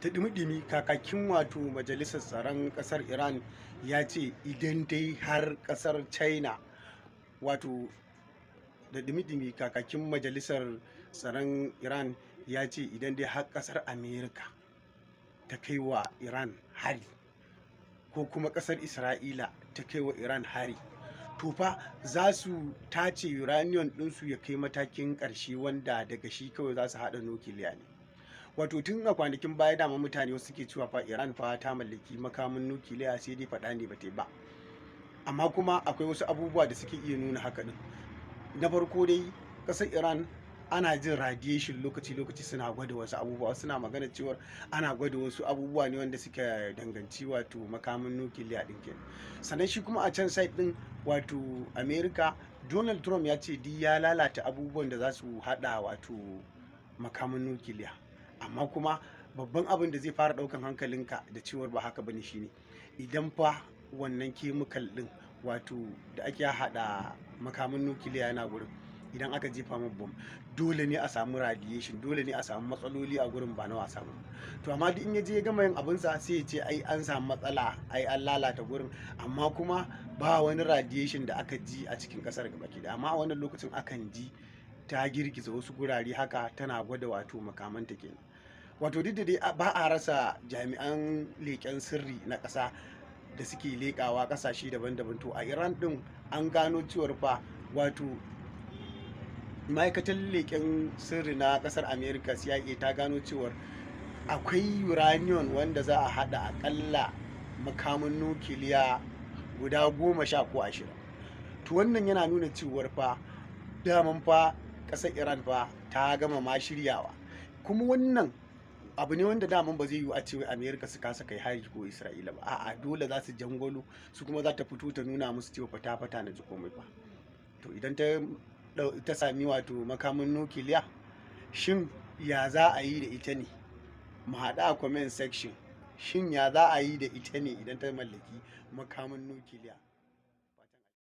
Ta ɗumi-ɗumi, kakakin wato majalisar tsaron ƙasar Iran ya ce idan dai har ƙasar China, wato da ɗumi-ɗumi, kakakin majalisar tsaron Iran ya ce idan dai har ƙasar America ta kai wa Iran hari, ko kuma ƙasar Isra'ila ta kai wa Iran hari, to fa za su tace uranium ɗinsu ya kai matakin ƙarshe, wanda daga shi kawai za su haɗa nukiliya ne. Wato tun a kwanakin baya dama mutane wasu suke cewa fa Iran fa ta mallaki makamin nukiliya, sai dai faɗa ne ba ta ba. Amma kuma akwai wasu abubuwa da suke iya nuna haka din. Na farko dai, ƙasar Iran ana jin radiation lokaci-lokaci, suna gwada wasu abubuwa. Suna magana cewar ana gwada wasu abubuwa ne wanda suka danganci wato makamin nukiliya din kenan. Sannan shi kuma a can side din, wato America, Donald Trump ya ce duk ya lalata abubuwan da za su hada wato makamin nukiliya. Amma kuma babban abin da zai fara daukan hankalinka da cewar ba haka bane shine idan fa wannan chemical din wato da ake hada makamin nukiliya yana gurin, idan aka jefa ma bom, dole ne a samu radiation, dole ne a samu matsaloli a gurin, ba na wasa ba. To amma duk in ya je ya gama yin abinsa, sai ya ce ai an samu matsala, ai an lalata gurin, amma kuma ba wani radiation da aka ji a cikin kasar gaba ki. Amma a wannan lokacin akan ji ta girgiza wasu gurare haka, tana gwada wato makamanta kenan. Wato duk da dai ba a rasa jami'an leƙen sirri na ƙasa da suke leƙawa ƙasashe daban-daban, to a Iran ɗin an gano cewar fa wato ma'aikatar leƙen sirri na ƙasar America, CIA, ta gano cewar akwai uranium wanda za a haɗa aƙalla makamin nukiliya guda 10 ko 20. To wannan yana nuna cewar fa daman fa ƙasar Iran fa ta gama ma shiryawa. Kuma wannan abu ne wanda daman ba zai yiwu a ce wai America su kasa kai hari ko Isra'ila ba. A'a, dole za su jangwalo su, kuma za ta fito ta nuna musu cewa fata fata na ji komai fa. To idan ta sami wato makamin nukiliya, shin ya za a yi da ita ne? Mu haɗu a comment section. Shin ya za a yi da ita ne idan ta mallaki makamin nukiliya?